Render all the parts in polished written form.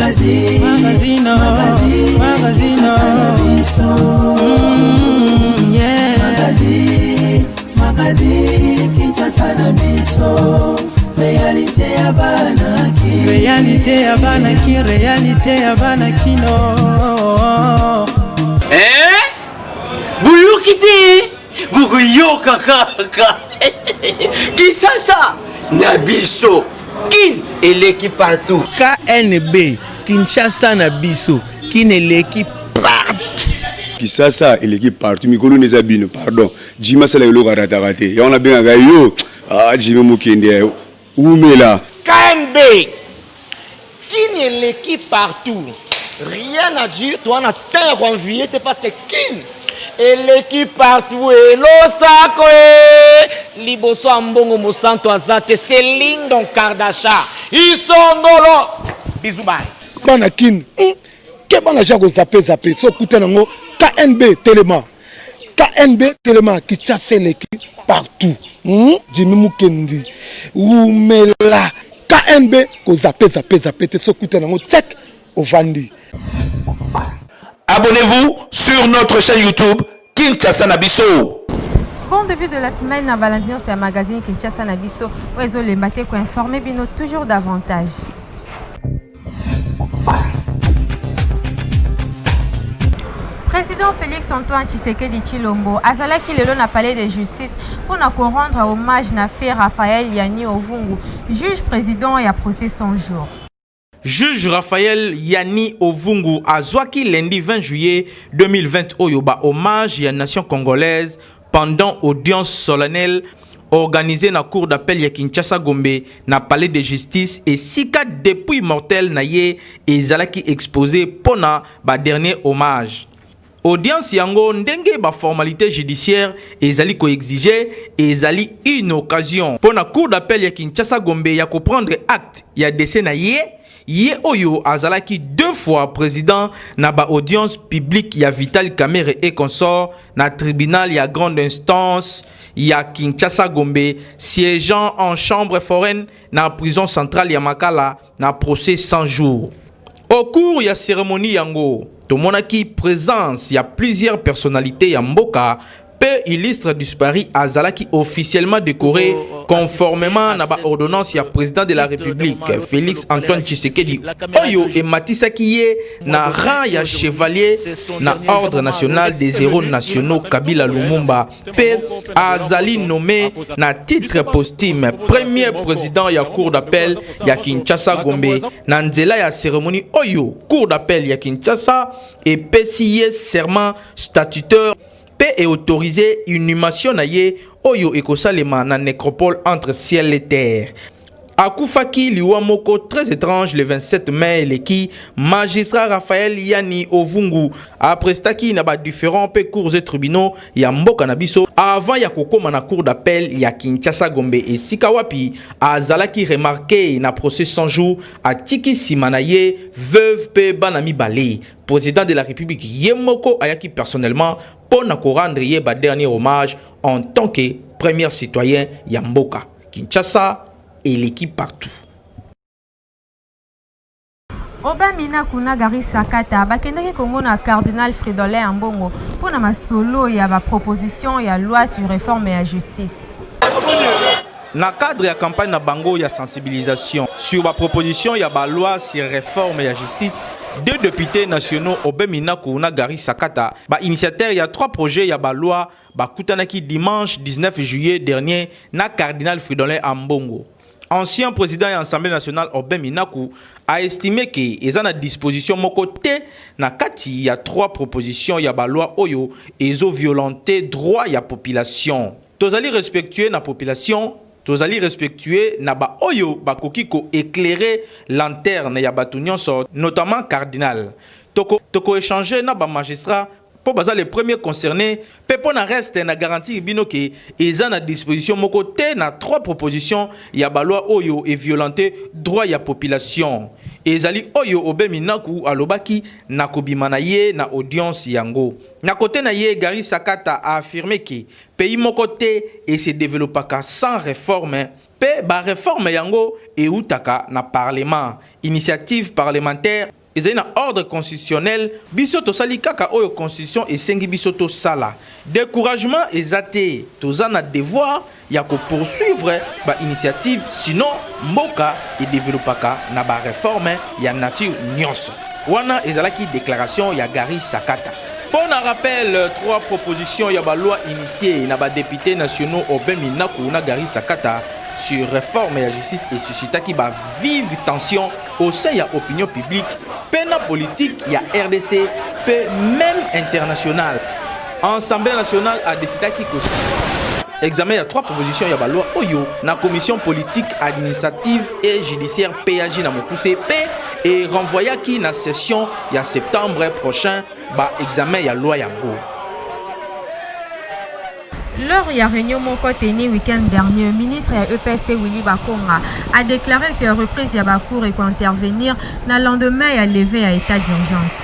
Magazine, magazine, magazine, magazine, Kinshasa na biso. Yeah. Magazine, magazine, Kinshasa na biso. Réalité ya bana Kin. Réalité ya bana Kin, réalité ya bana Kino. Eh? Boyoki te bokoyoka kaka Kinshasa na biso Kin eleki partout. KNB Kinshasa na biso Kin eleki partout. Kisasa eleki partout mikolo neza bino pardon Jimmy asala eloko arataka te yango nabengaka yo ah, Jimmy Mokende umela. KNB Kin eleki partout rien à dire toa na temps ya koenvie te parce que Kin eleki partout elosako e liboso ya mbongo mosantu aza te Céline Don Kardasha isongolo bisous bye. Bana kin hum keba na ja ko zappe zappe so kuta nango KNB telema KNB telema Kinshasa eleki partout hum Jimmy Mukendi wumela KNB ko zappe zappe zappe te so kuta nango check ovandi. Abonnez-vous sur notre chaîne YouTube Kinshasa na biso. Bon début de la semaine na balandi nyonso ya magazine Kinshasa na biso oyo ezolemba te koinforme bino toujours davantage. Président Félix Antoine Tshisekedi Tshilombo azalaki lelo na palais de justice mpo na korendre hommage na fait Raphaël Yani Ovungu, juge président ya procès 100 jours. Juge Raphaël Yani Ovungu azwaki lundi 20 juillet 2020 oyo ba hommage ya nation congolaise pendant audience solennelle organisée na cour d'appel ya Kinshasa Gombe na palais de justice esika dépouille mortelle na ye ezalaki exposé pona ba dernier hommage. Audience yango ndenge ba formalités judiciaires ezali ko exiger ezali une occasion pona cour d'appel ya Kinshasa Gombe ya ko prendre acte ya décès na ye, ye oyo azalaki deux fois président na ba audience publique ya Vital Kamerhe et consorts na tribunal ya grande instance ya Kinshasa Gombe siégeant en chambre foraine na prison centrale ya Makala na procès 100 jours. Au cours ya cérémonie yango, tomonaki présence ya plusieurs personnalités ya mboka pe illustre disparu azalaki officiellement décoré conformément na ba ordonnance ya président de la République Félix Antoine Tshisekedi oyo ematisaki ye na rang ya chevalier na ordre national des héros nationaux Kabila Lumumba pe azali nommé na titre posthume premier président ya cour d'appel ya Kinshasa Gombe na nzela ya cérémonie oyo cour d'appel ya Kinshasa epesi ye serment statutaire pe e autorisé inhumation na ye oyo ekosalema na nécropole entre ciel et terre. Akufaki liwa moko très étrange le 27 mai eleki, magistrat Raphaël Yani Ovungu aprestaki na ba différents pe cours et tribunaux ya mboka na biso avant ya kokoma na cour d'appel ya Kinshasa Gombe esika wapi azalaki remarqué na procès 100 jours atiki sima na ye veuve pe bana mibale. Président de la République ye moko ayaki personnellement mpo na korendre ye ba dernier hommage en tant que premier citoyen ya mboka. Kinshasa eleki partout. Aubin Minaku na Gary Sakata bakendaki komona Cardinal Fridolin Ambongo mpo na masolo ya ba propositions ya loi sur reforme ya justice. Na cadre ya campagne na bango ya sensibilisation sur ba propositions ya ba lois sur reforme ya justice, deux deputes nationaux Aubin Minaku na Gary Sakata ba initiateurs ya trois projets ya ba lois bakutanaki dimanche 19 juillet dernier na Cardinal Fridolin Ambongo. Ancien président ya Assemblée nationale Aubin Minaku a estimé que eza na disposition moko te na kati ya trois propositions ya ba lois oyo ezo violenter droit ya population. Tozali respectueux na population, tozali respectueux na ba oyo bakoki ko éclairer lanterne ya bato nyonso, notamment cardinal. Toko, toko échanger na ba magistrats po baza les premiers concernés pe po na reste na garantir bino ke eza na disposition moko te na trois propositions ya ba loi oyo e violenter droit ya population. Ezali oyo Aubin Minaku alobaki na kobima na ye na audience yango. Na cote na ye Gary Sakata a affirmer ke pays moko te e se developpaka sans reforme pe ba reformes yango ewutaka na parlement, initiative parlementaire. Ezali na ordre constitutionnel, biso tosali kaka oyo constitution esengi biso tosala. Decouragement eza te, toza na devoir ya ko poursuivre ba initiatives sinon mboka e developpaka na ba reformes ya nature nionso. Wana ezalaki declaration ya Garry Sakata. Mpo na rappel, trois propositions ya ba lois initiees na ba deputes nationaux Aubin Minaku na Garry Sakata sur reforme ya justice e suscitaki ba vives tensions au sein ya opinion publique mpe na politique ya rdc mpe meme internationale. Ensemblée nationale a decidaki ko examen ya trois propositions ya ba lois oyo na commission politique, administrative et judiciaire PAJ na mokuse mpe e renvoyaki na session ya septembre prochain ba examen ya loi yango. Lors ya reunion moko tenue week-end dernier, ministre ya EPST Willy Bakonga a declare que reprise ya ba cours eko intervenir na lendemain ya levee ya etat d'urgence.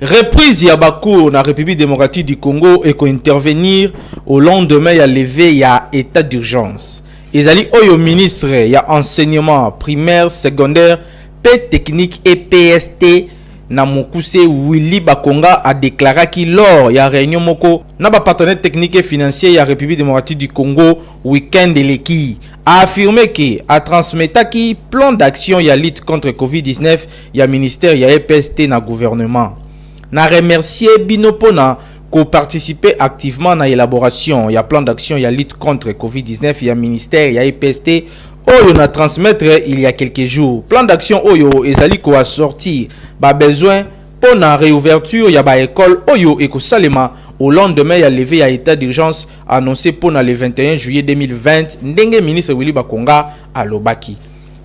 Reprise ya ba cours na Republique democratique du Congo eko intervenir au lendemain ya levee ya etat d'urgence. Ezali oyo ministre ya enseignement primaire, secondaire mpe technique EPST na mokuse Willy Bakonga a declaraki lors ya reunion moko na ba partenaires techniques et financiers ya Republique democratique du Congo week-end eleki. A affirme que a transmetaki plan d'action ya lutte contre Covid-19 ya ministère ya EPST na gouvernement. Na remercier bino pona ko participer activement na elaboration ya plan d'action ya lutte contre Covid-19 ya ministère ya EPST oyo na transmettre il y a quelques jours. Plan d'action oyo ezali ko assortir ba besoins mpo na reouverture ya ba écoles oyo ekosalema au lendemain ya levée ya état d'urgence annoncé mpo na le 21 juillet 2020 ndenge ministre Willy Bakonga alobaki.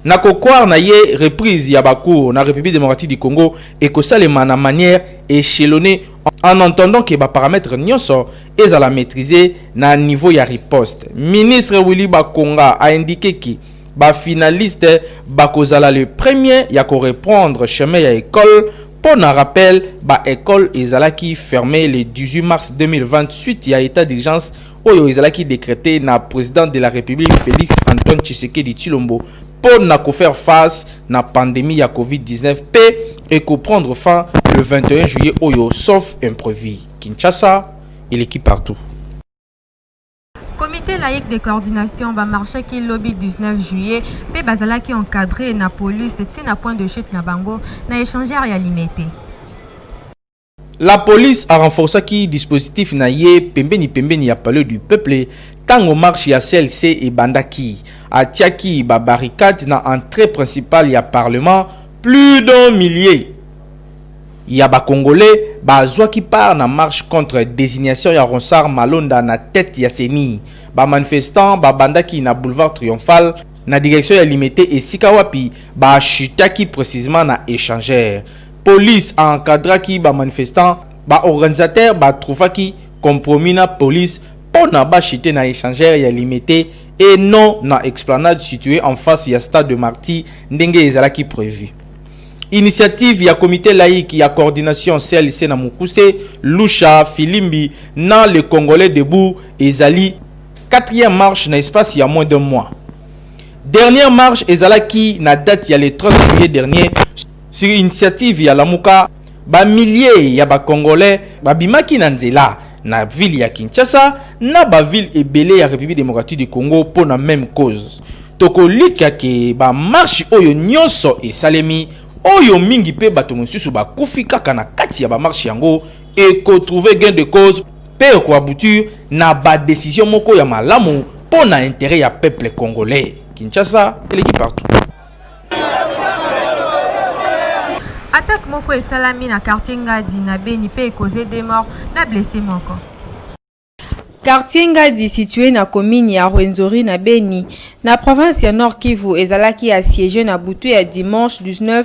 Na ko croire na ye reprise ya ba cours na République démocratique du Congo ekosalema na manière échelonnée en entendant que ba paramètres nyonso ezala maîtriser na niveau ya riposte. Ministre Willy Bakonga a indiqué que ba finalistes bakozala le premier ya ko reprendre chemin ya école mpo na rappel ba école ezalaki fermé le 18 mars 2020 suite ya état d'urgence oyo ezalaki décrété na président de la République Félix Antoine Tshisekedi Tshilombo mpo na ko faire face na pandémie ya Covid-19 mpe ekoprendre fin le 21 juillet oyo sauf imprévu. Kinshasa eleki partout. Comité laïque de coordination ba marchaki lobi 19 juillet mpe bazalaki encadré na police ti na point de chute na bango na échangeur ya Limete. La police a renforçaki dispositif na ye pembeni pembeni ya Palais du Peuple tango marche ya CLC ebandaki. Atiaki ba barricades na entrée principale ya parlement, plus d'un millier ya ba Congolais bazwaki part na marche contre désignation ya Ronsard Malonda na tête ya CENI. Ba manifestants babandaki na boulevard Triomphal na direction ya Limete esika wapi ba chutaki précisément na échangeur. Police a encadraki ba manifestants, ba organisateurs ba trouvaki compromis na police mpo na ba chuter na échangeur ya Limete et non na esplanade située en face ya stade de Martyrs ndenge ezalaki prévu. Initiative ya comité laïque ya coordination CLC na mokuse Lucha Filimbi na le Congolais debout ezali quatrième marche na espace ya moins d'un mois. Dernière marche ezalaki na date ya le 30 juillet dernier sur initiative ya Lamuka. Ba milliers ya ba Congolais babimaki na nzela na ville ya Kinshasa na ba ville ebele ya République démocratique du Congo mpo na même cause. Tokolika ke ba marche oyo nyonso esalemi oyo mingi mpe bato mosusu bakufi kaka na kati ya ba marche yango ekotrouve gain de cause mpe ekoaboutir na ba décision moko ya malamu mpo na intérêt ya peuple congolais. Kinshasa eleki partout. Attaque moko esalami na quartier Ngadi na Beni mpe ekoze deux morts na blessé moko. Quartier Ngadi situé na commune ya Rwenzori na Beni na province ya Nord Kivu ezalaki assiégé na butu ya dimanche 19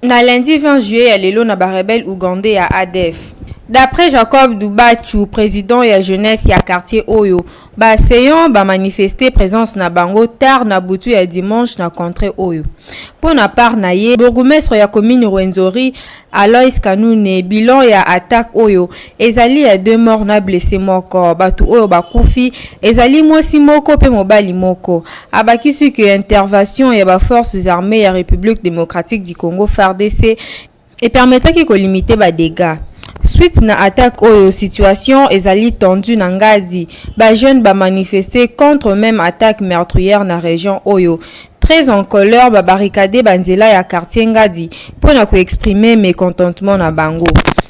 na lundi 20 juillet ya lelo na ba rebelles ougandais ya ADF. D'après Jacob Dubachu, president ya jeunesse ya quartier oyo, ba assaillants ba manifester presence na bango tard na butu ya dimanche na contree oyo. Mpo na part na ye, bourgmestre ya commune Rwenzori, Aloys Kanune, bilan ya attaque oyo ezali ya deux morts na blesse moko. Batu oyo bakufi ezali mwasi moko mpe mobali moko. Abakisi que intervation ya ba forces armees ya Republique democratique du Congo, fardc, E permettaki ko limiter ba degats. Suite na attaque oyo, situation ezali tendue na Ngadi. Ba jeunes ba manifester contre meme attaque meurtrière na region oyo. Très en colère, ba barricader ba nzela ya quartier Ngadi mpo na ko exprimer mecontentement na bango.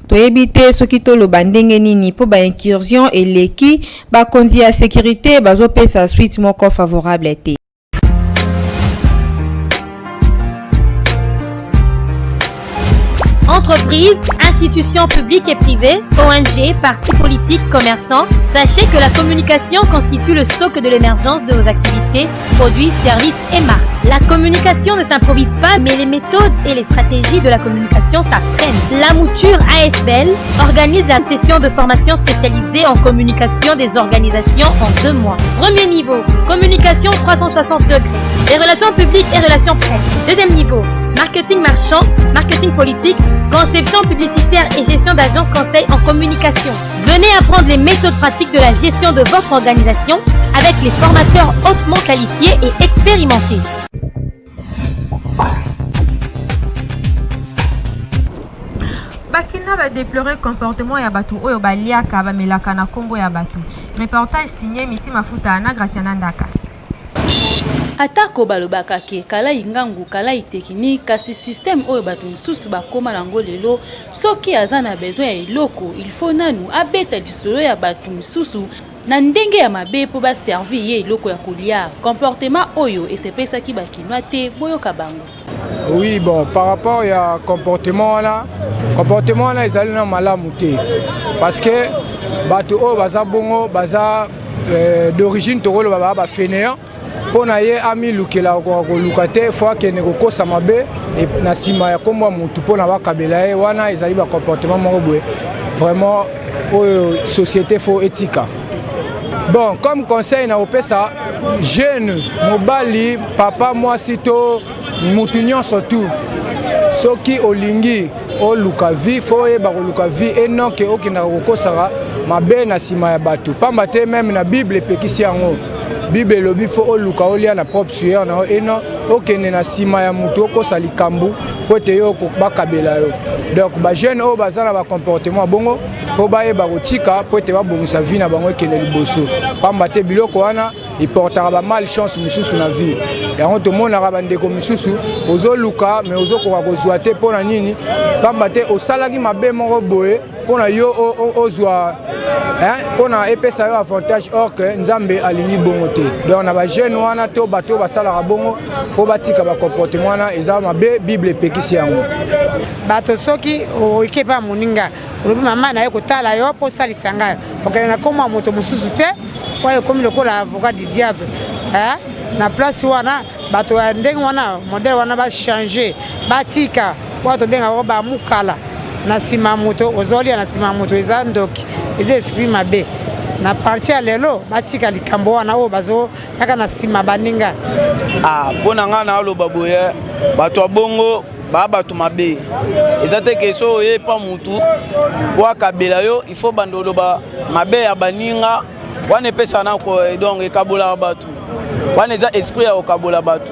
Toyebi te soki toloba ndenge nini mpo ba incursions eleki, bakonzi ya securite bazopesa suite moko favorable te. Entreprises, institutions publiques et privées, ONG, partis politiques, commerçants, sachez que la communication constitue le socle de l'émergence de vos activités, produits, services et marques. La communication ne s'improvise pas, mais les méthodes et les stratégies de la communication s'apprennent. La mouture ASBL organise la session de formation spécialisée en communication des organisations en deux mois. Premier niveau, communication 360 degrés, les relations publiques et relations presse. Deuxième niveau, marketing marchand, marketing politique, conception publicitaire et gestion d'agences conseil en communication. Venez apprendre les méthodes pratiques de la gestion de votre organisation avec les formateurs hautement qualifiés et expérimentés. Bakinois ba deplorer comportement ya bato oyo baliaka bamelaka na kombo ya bato. Reportage signé Miti Mafuta na Graciana Ndaka. Atako balobaka ke kalayi ngangu kalayi technique kasi système oyo bato misusu bakoma nango lelo soki aza na besoin ya eloko il faut nanu abeta lisolo ya bato misusu na ndenge ya mabe mpo ba servir ye eloko ya kolia. Comportement oyo esepesaki ba kinois te, boyoka bango. Oui, bon, par rapport ya comportement wana, comportement wana ezali na malamu te parce que bato oyo baza bongo baza euh, d'origine tokoloba baa ba fainéant mpo na ye amilukela akoka koluka te fo akende kokosa mabe na nsima ya nkombo ya motu mpo na bakabela ye wana ezali bacomportement moko boye vraiment oyo société fo etika bon comme conseil na kopesa jeune mobali papa mwasi to mutu nyonso tu soki olingi oluka vie fo oyeba koluka vie et non ke okendaka kokosaka mabe na nsima ya bato pamba te meme na bible epekisi yango bible elobi fo oluka olia na propre sueur na yo et non okende na nsima ya moto okosa likambo mpo ete yo bakabela yo donc bajeune oyo baza na bacomportement ya bongo mpo bayeba kotika mpo ete babongisa vie na bango ekende liboso pamba te biloko wana eportaka ba malchance misusu na vie yango tomonaka bandeko misusu ozoluka me ozokoka kozwa te mpo na nini pamba te osalaki mabe moko boye mpo na yo ozwa mpo na epesa yo avantage or que nzambe alingi bongo te donc na bajeune wana to bato oyo basalaka bongo fo batika bacomportement wana eza mabe bible epekisi yango bato soki oke epa moninga olobi mama naye kotala yo mpo osalisa ngai okende na nkombo ya moto mosusu te oyo ekomi lokola avocat du diable eh? na place wana bato ya ndenge wana modele wana bachange batika oyo tobenga bango bamukala na nsima ya moto ozolia na nsima ya moto eza ndoki eza esprit mabe na parti ya lelo batika likambo wana oyo bazoyaka na nsima baninga ah, mpo na ngai naaloba boye bato ya bongo baa bato mabe eza te ke so oye epa mutu po akabela yo il faut banda oloba mabe ya baninga wana epesaka na donc ekabolaka bato wana eza esprit ya kokabola bato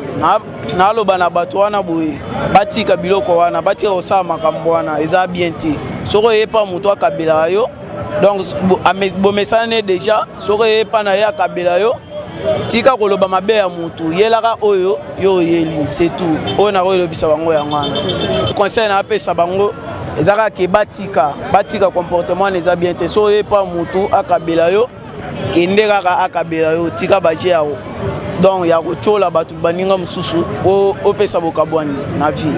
naloba na bato wana boye batika biloko wana batika kosala makambo wana eza bien te soki oye epa moto akabelaka yo donc bomesana ne déjà soki oye epa na ye akabela yo tika koloba mabe ya mutu yelaka oyo yo oyeli c'est tout oyo nakoki elobisa bango yango wana conseil na apesa bango eza kaka ke batika batika comportement wana eza bien te so oye pa mutu akabela yo kende kaka akabela yo tika baje yao donc ya kotyola bato baninga mosusu opesa bokabwani na vie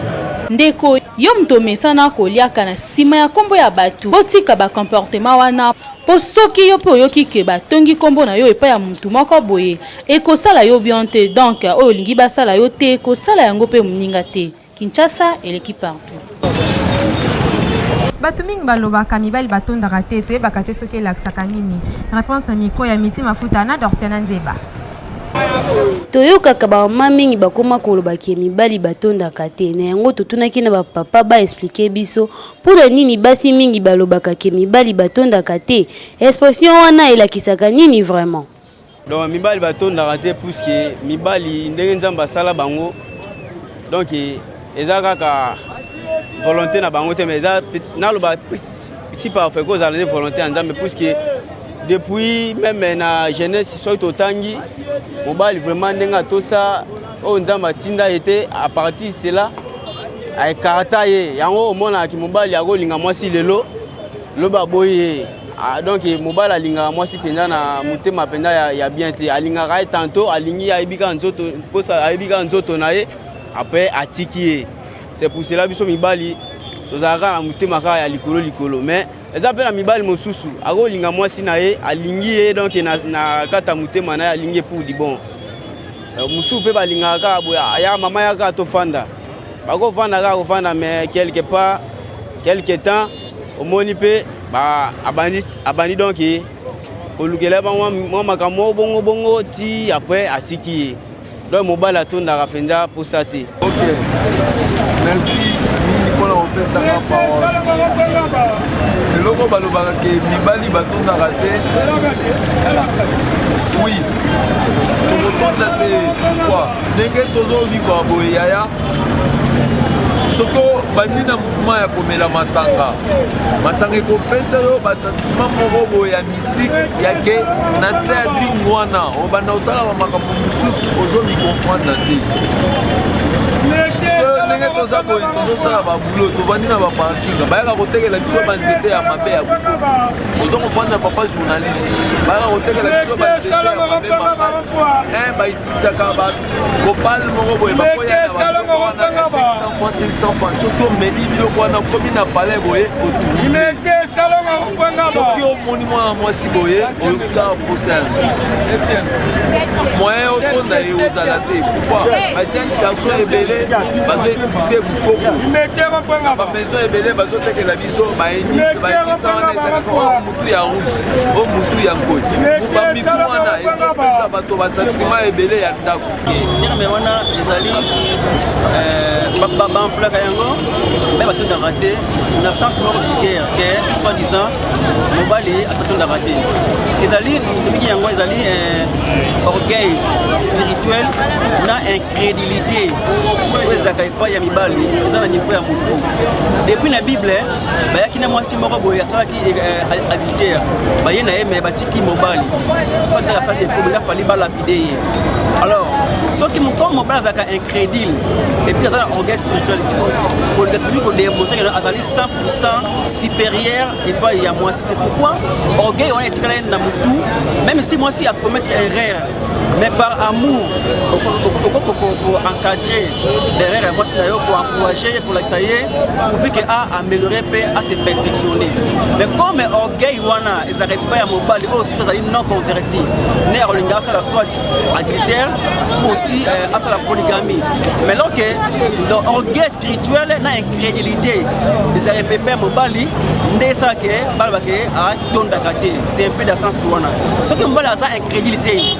Ndeko, yo moto omesana koliaka na sima ya kombo ya batu, botika ba comportement wana Po soki yo pe oyoki que ba tongi kombo na yo epai ya mutu moko boye ekosala yo bion te donc oyo olingi basala yo te kosala yango pe muninga te Kinshasa eleki partout. Bato mingi balobaka mibali batondaka te, toyebaka te soki elakisaka nini. Reponse na micro ya Miti Mafuta na Dorciana Nzeba. Toyokaka ba mama mingi bakoma koloba ke mibali batondaka te. Na yango totunaki na ba papa ba expliquer biso mpo na nini basi mingi balobaka ke mibali batondaka te. Expression wana elakisaka nini vraiment? Donc mibali batondaka te puisque mibali ndenge Nzambe asala bango donc eza kaka volonté na bango te mais eza naloba si parfait kozala nde volonté ya Nzambe puisque depuis meme na jeunesse soki totangi mobali vraiment ndenge atosa oyo Nzambe atinda ye te à partir cela aekarta ye yango omonaka mobali akolinga mwasi lelo lobi aboyi ye. Ah, donc mobali alingaka mwasi mpenza na motema mpenza ya, ya bien te alingaka ye tantôt alingi ayebi kaka nzoto mposa ayebi kaka nzoto na ye après atiki ye. C'est pour cela biso mibali tozalaka kaka na motema kaka ya likolo likolo, mais eza mpe na mibali mosusu akolinga mwasi na ye alingi ye donc na, na kati ya motema na ye alingi ye pour du bon. Mosusu mpe balingaka kaka boye ya mama ya kaka tofanda, bakofanda kaka kofanda, mais quelque part quelque temps omoni mpe abandi, abandi donc kolukela bango mwa makambo moko bongo bongo ti après atiki ye. Donc mobali atondaka mpenza mposa te. Ok, merci mingi mpona kopesanga parole. Eloko balobaka ke mibali batondaka te, oui tokotonda te. Pourquoi? Ndenge tozovivre boye yaya, soki obandi na mouvement ya komela masanga, masanga ekopesa yo basentiment moko boye ya mystique ya ke na se ya drink wana obanda kosala bamakambo mosusu ozomicomprendre te. Ndenge toza boye tozosala babulo, tovandi na baparking, bayaka kotekela biso banzete ya mabe ya bokoko. Ozo comprendre papa journaliste, bayaka kotekela biso banzete ya mabe makasi, bautilisaka ba kopale moko boye, bakoya na biloko wana ya 500 francs, 500 francs. Soki omeli biloko wana okomi na palais boye otuni, soki omoni mwana mwasi boye oyoki kaka mposa ya moyen otonda ye ozala te. Pourquoi? Bajeune garçon ebele bazoutilize bukoko na bamaison ebele, bazotekela biso baedis baedisa wana ezalaka oyo mutu ya rouge, oyo mutu ya nkoi, bamitu wana ezopesa bato basentiment ebele ya ndako. Terme wana ezali baemplaka yango me batondaka te na sens moko vulgaire ke soit disant mobali atatondaka te. Ezali tobiki yango ezali orgueil spirituel na incrédulité oyo ezalaka epai ya mibali, eza na niveau ya motu. Depuis na Bible bayaki na mwasi moko boye asalaki adultère, baye na ye me batiki mobali soki asali ekobo eza fali balapide ye. Alors soki comme mobali azalaka incrédule et puis aza na orgueil spirituel, kolinga toujours kodémontrer que azali 100% supérieur epai ya mwasi. C'est pourquoi orgueil wana etikala ye na motu, même si mwasi acommettre erreur, mais par amour okoki koencadrer erreur ya mwasi na yo, koencourager ye, kolakisa ye pourvu ke a améliorer mpe a se perfectionner. Mais comme orgueil wana ezalaka epai ya mobali oyo surtout azali non converti, nde akolinga asala soit adultère ou aussi asala polygamie. Mais alors que donc orgueil spirituel na incrédulité ezalaka epai ya mobali nde esalaka balobake atondaka te. C'est un peu dans sens wana. Soki mobali aza incrédule te,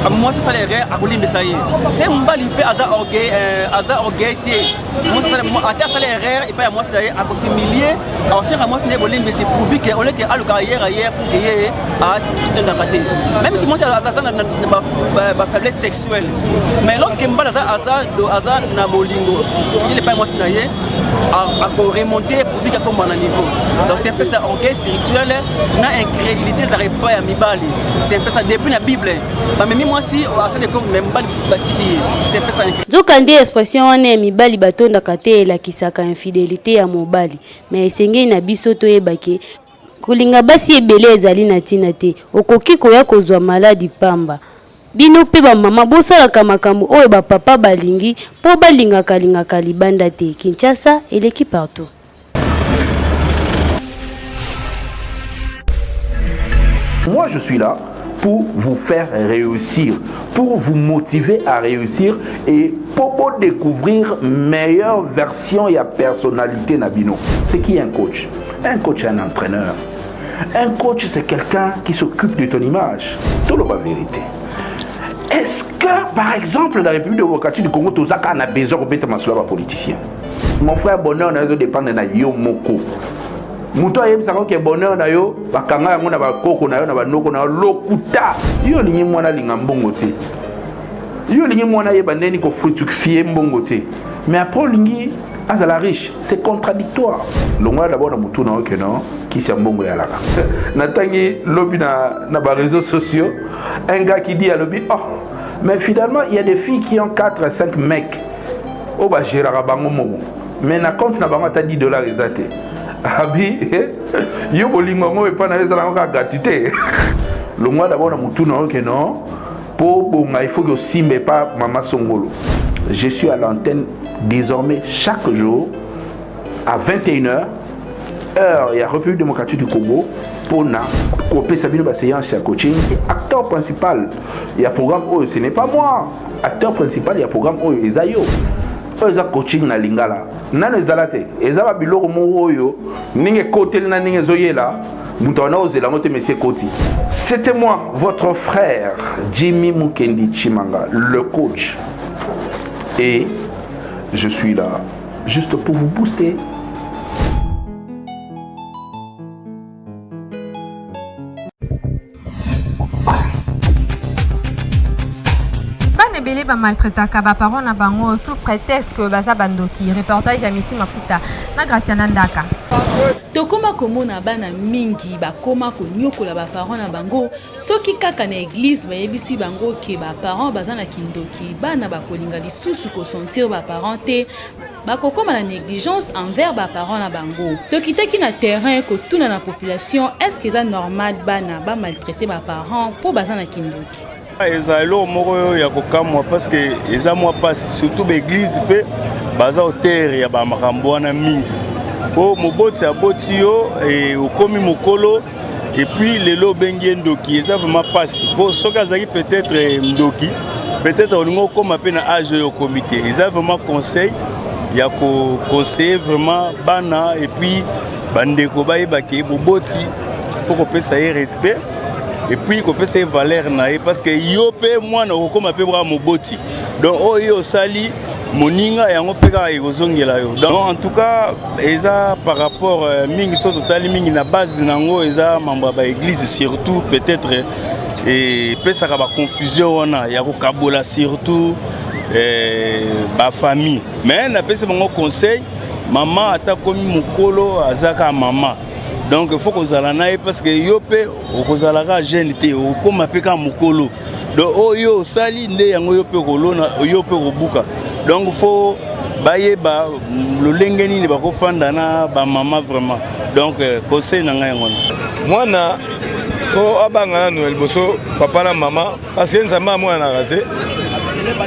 mwasi asala erreur, akolimbisa ye. Se mobali mpe aza orgueil, aza orgueil te, ata asala erreur epai ya mwasi na ye, akos'humilier, akosenga mwasi na ye bolimbisi, pourvu ke oleke aluka ayer ayer pour ke ye atondaka te, même si mwasi aza na bafaiblesse sexuelle. Mais lorsque mobali aza na bolingo fidèle epai ya mwasi na ye, akoremonter pourvu ke akoma na niveau. Donc c'est un peu ça, orgueil spirituel na incrédulité ezalaka epai ya mibali. C'est un peu ça. Depuis na Bible bamemi mwasi asali comme mais mobali batiki ye. C'est un peu ça. Nzokande expression wana ya mibali batondaka te elakisaka infidélité ya mobali. Me esengeli na biso toyeba ke kolinga basi ebele ezali na ntina te, okoki koya kozwa maladi pamba. Bino mpe bamama bosalaka makambo oyo bapapa balingi mpo balingaka lingaka libanda te. Kinshasa eleki partout. Moi, je suis là pour vous faire réussir, pour vous motiver à réussir et pour découvrir meilleure version et personnalité na bino. C'est qui un coach? Un coach est un entraîneur. Un coach, c'est quelqu'un qui s'occupe de ton image. Tout le vérité. Est-ce que, par exemple, la République démocratique du Congo, tozaka a besoin de mettre un politicien Mon frère, bonheur, na dépendre na yo moko. moto ayebisaka ke bonheur na yo bakanga yango na bakoko na yo na banoko na yo lokuta yo olingi mwana alinga mbongo te yo olingi mwana ayeba ndeni kofructifie mbongo te mais après olingi azala riche c'est contradictoire longola d'abord na motu na yo ke non kisi ya mbongo eyalaka natangi lobi na, na baréseaux sociaux un gars qui dit alobi oh mais finalement il y a des filles qui ont 4 à 5 mecs oyo bagéraka bango moko mais na compte na bango ata 10 dollars eza te abi yo bolingo yango epai na yo ezala yango kaka gratuité longwa d'abord na motu na yo ke non mpo bonga il faut que osimba epa mama songolo je suis à l'antenne désormais chaque jour à 21h heure ya république démocratique du congo mpona kopesa bino baséance ya coaching acteur principal ya programme oyo ce n'est pas moi acteur principal ya programme oyo eza yo oyo eza coaching na lingala nano ezala te eza babiloko moko oyo ndenge ekoteli na ndenge ezoyela moto wana ozela yango te mesi ekoti c'était moi votre frère jimmy mukendi chimanga le coach et je suis là juste pour vous booster bana ebele bamaltraitaka baparent na bango sous prétexte que baza bandoki reportage ya miti mafuta na graciana ndaka tokoma komona bana mingi bakoma konyokola baparent na bango soki kaka na eglize bayebisi bango ke baparent baza na kindoki bana bakolinga lisusu kosentir baparent te bakokoma na négligence envers baparent na bango tokitaki na terrain kotuna na population est ce que eza normal bana bamaltraite baparent mpo baza na kindoki eza eloko moko ya kokamwa parce que eza mwa mpasi surtout baeglize mpe baza auteur ya bamakambo wana mingi mpo moboti aboti yo e, okomi mokolo et puis lelo obengi ye ndoki eza vraiment mpasi mpo soki azalaki peut-être eh, ndoki peut-être olingi okóma mpe na age oyo okomi te eza vraiment conseil ya koconseiller vraiment bana et puis bandeko bayeba ke boboti fo kopesa ye respect et puis kopesa ye valeur na ye parce que yo mpe mwana okokóma mpe bwaka moboti donc oyo yo osali moninga yango mpe kaka ekozongela yo donc en tout cas eza par rapport euh, mingi so totali mingi na base na yango eza mambo ya baeglise surtout peut-être epesaka baconfusion wana ya kokabola surtout eh, bafamille mais napesi bango conseil mama ata komi mokolo aza kaka mama donc il faut kozala na ye parce que yo mpe okozala kaka jeune te okokóma mpe kaka mokolo donc oyo osali nde yango yo mpe okolona yo mpe okobuka donc faut bayeba lolenge nini bakofanda na bamama vraiment donc euh, conseil na ngai yango wana mwana fo abanga nanu ya liboso papa na mama parce que nzambe amonanaka te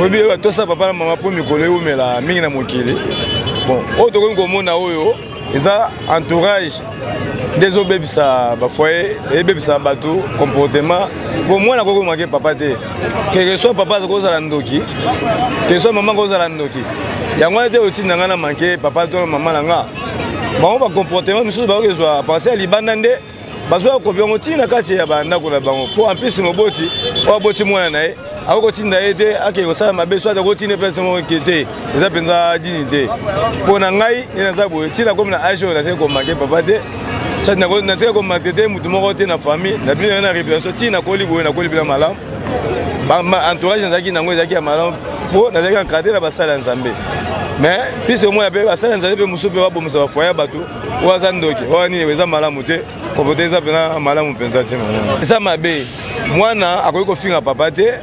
oyebi tosa papa na mama mpo mikolo ewumela mingi na mokili bon oyo tokomi komona oyo eza entourage nde ezobebisa bafoyer ebebisa bato comportement po mwana akoki komake papa te quelque soit papa akozala ndoki quelque soit mama akozala ndoki yango wana te otinda ngai na manke papa to mama na nga bango bacomportement misusu bakoki ezwa parti ya libanda nde bazwaka kopi yango ntina na kati ya bandako na bango mpo ampisi moboti oyo aboti mwana na ye akoki kotinda ye te akende kosala mabe soit akotinda place moko ke te eza mpenza dini te mpo na ngai nde naza boye ntina komi na age oyo nazali komake papa te soit natika komake te motu moko te na famille na bino na réputation ntina nakoli boye nakoli mpena malamu entourage nazalaki nango ezalaki ya malamu mpo nazalaki encadre na basali ya nzambe mais puisque omona mpe basali ya nzambe mpe mosusu mpe babomisa bafoyer ya bato oyo aza ndoki oyo nini eza malamu te kovote eza mpena malamu mpenza te eza mabe mwana akoki kofinga papa te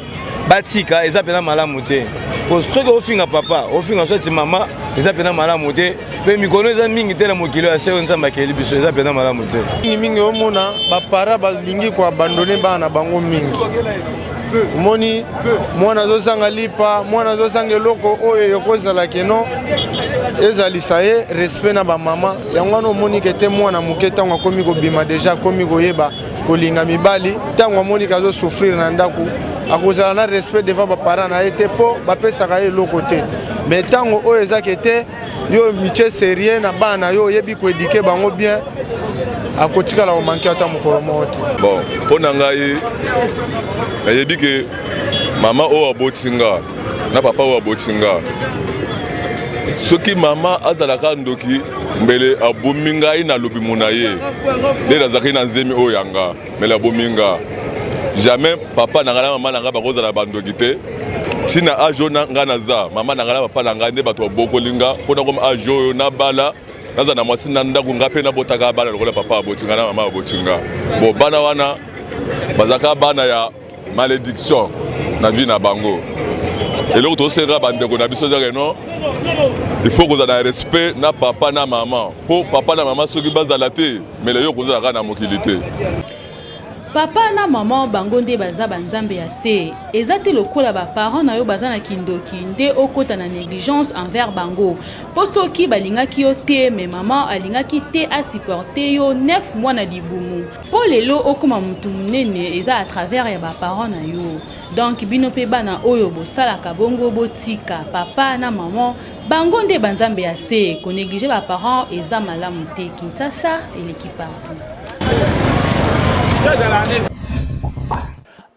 batika eza mpena malamu te po soki ofinga papa ofinga soit mama eza mpena malamu te mpe mikono eza mingi te na mokili ya se oyo nzambe akeli biso eza mpena malamu te mingi mingi omona bapara balingi koabandone bana na bango mingi omoni mwana azozanga lipa mwana azozanga eloko oyo ekozala keno ezalisa ye respect na bamama yango wana omoni ke te mwana moke ntango akomi kobima deja akomi koyeba kolinga mibali ntango amoni ke azosouffrir na ndako akozala na respect devant baparent na ye te mpo bapesaka ye eloko te mais ntango oyo eza ke te yo mitie serie na bana yo oyebi koedike bango bien. Akotikala komanke ata mokolo moko te. Bon, mpo na ngai nayebi ke mama oyo aboti nga na papa oyo aboti nga, soki mama azalaka ndoki mbele abomi ngai na lobimo na ye nde nazalaki na nzemi oyo ya nga, mbele abomi nga jamais. Papa na ngai na mama na ngai bakozala bandoki te. Ntina age oyo ngai naza, mama na ngai na papa na ngai nde bato babokoli nga mpo nakoma age oyo, nabala, naza na mwasi na ndako, ngai mpe nabotaka bana lokola papa aboti ngai na mama aboti nga. Bon, bana wana bazalaka bana ya malédiction na vie na bango. Eloko tosenga bandeko na biso ezaka no, il faut kozala na respect na papa na mama, mpo papa na mama soki bazala te, mele yo kozala kaka na mokili te. Papa na maman bango nde baza ba nzambe ya se, eza te lokola ba parents na yo baza na kindoki nde okota na negligence envers bango, po soki balingaki yo te mais maman alingaki te a supporter yo 9 mois na libumu po lelo okoma mutu munene eza à travers ya ba parents na yo, donc bino pe bana oyo bosalaka bongo botika papa na maman bango nde ba nzambe ya se, ko negliger ba parents eza malamu te, Kinshasa eleki partout.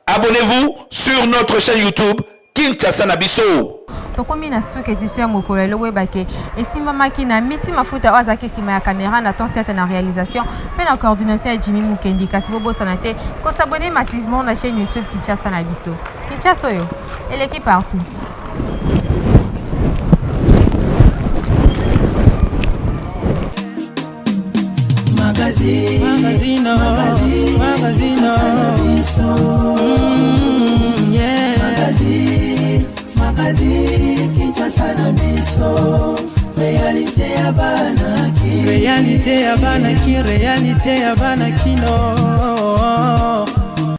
Abonnez-vous sur notre chaîne YouTube Kinshasa na biso. Tokomi na suka edition ya mokolo ya lelo. Boyebake esimbamaki na Miti Mafuta oyo azalaki nsima ya kamera, na Tonsiata na réalisation mpe na coordination ya Jimmy Mukendi. Kasi bobosana te kosabonner massivement na chaîne YouTube Kinshasa na biso. Kinshasa oyo eleki partout. Magazine, magazine, magazine, magazine, yeah. Magazine, magazine, Kinshasa na biso. Réalité ya bana ki. Réalité ya bana ki, réalité ya bana kino.